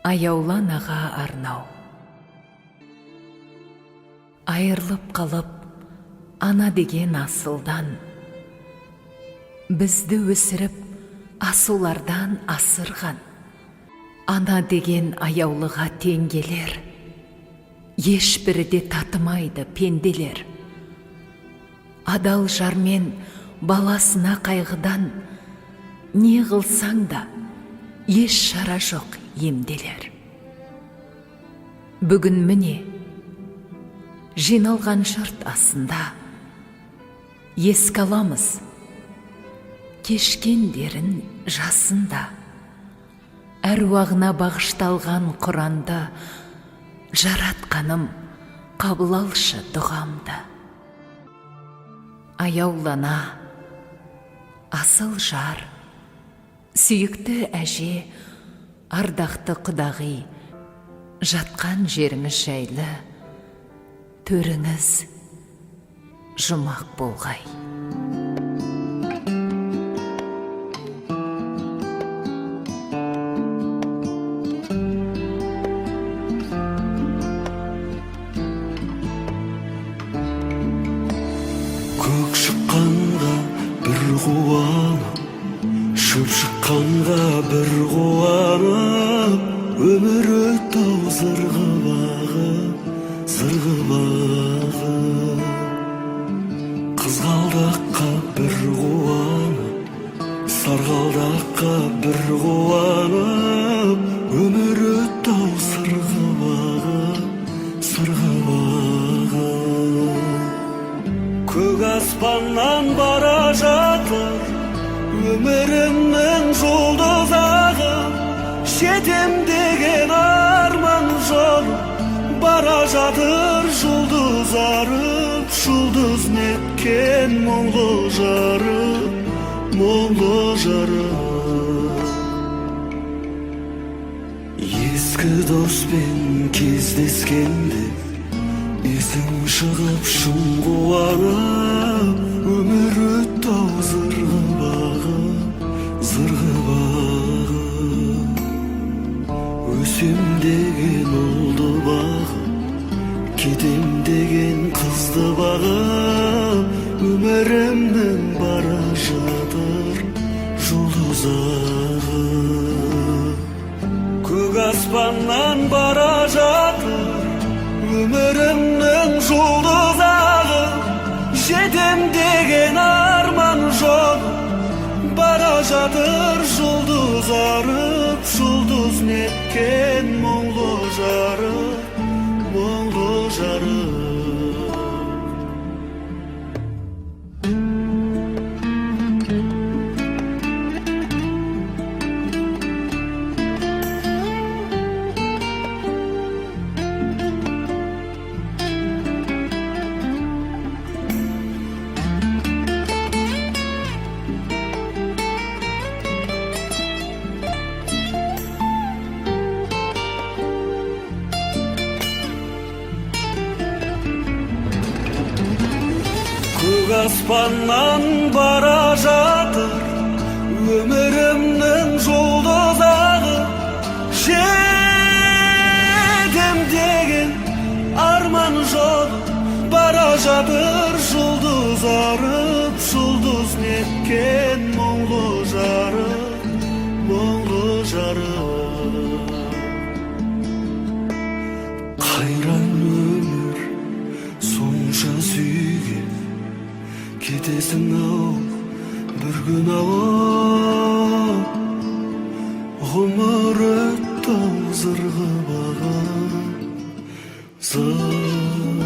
Аяулы анаға арнау. Айырылып қалып ана деген асылдан, бізді өсіріп асулардан асырған, ана деген аяулыға тең келер, ешбірі де татымайды пенделер. Адал жармен баласына қайғыдан не қылсаң да еш шара жоқ емделер. Бүгін міне жиналған жұрт асында еске аламыз кешкендерін жасында. Әруағына бағышталған Құранды жаратқаным қабыл алшы дұғамды. Аяулы ана, асыл жар, сүйікті әже, ардақты құдағи, жатқан жеріңіз жайлы, төріңіз жұмақ болғай. Көк шыққанға бір қуанып, шөп шыққанға бір қуанып, өмір өтті-ау зырғып ағып, зырғып ағып. Қызғалдаққа бір қуанып, сарғалдаққа бір қуанып, өмір өтті-ау сырғып ағып, сырғып ағып. Көк аспаннан бара жатыр өмірімнің жұлдыз ағы, жетем деген арман жолы бара жатыр жұлдыз арып, жұлдыз неткен мұңлы жарық, мұңлы жарық. Ескі доспен кездескенде есің шығып шын қуанып, өмір өтті-ау зырғып ағып, зырғып ағып. Өсем деген ұлды бағып, кетем деген қызды бағып, өмірімнің бара жатыр жұлдыз ағып. Көк аспаннан бара жатыр өмірімнің жұлдыз ағы, жетем деген арман жолы бара жатыр жұлдыз арып, жұлдыз неткен мұңлы жарық, мұңлы жарық. Көк аспаннан бара жатыр өмірімнің жұлдыз ағы, жетем деген арман жолы бара жатыр жұлдыз арып, жұлдыз неткен мұңлы жарық, мұңлы жарық. Қайран өмір, сонша сүйген кетесің ау бір күн ау, ғұмыр өтті ау зырғып ағып, зырғып.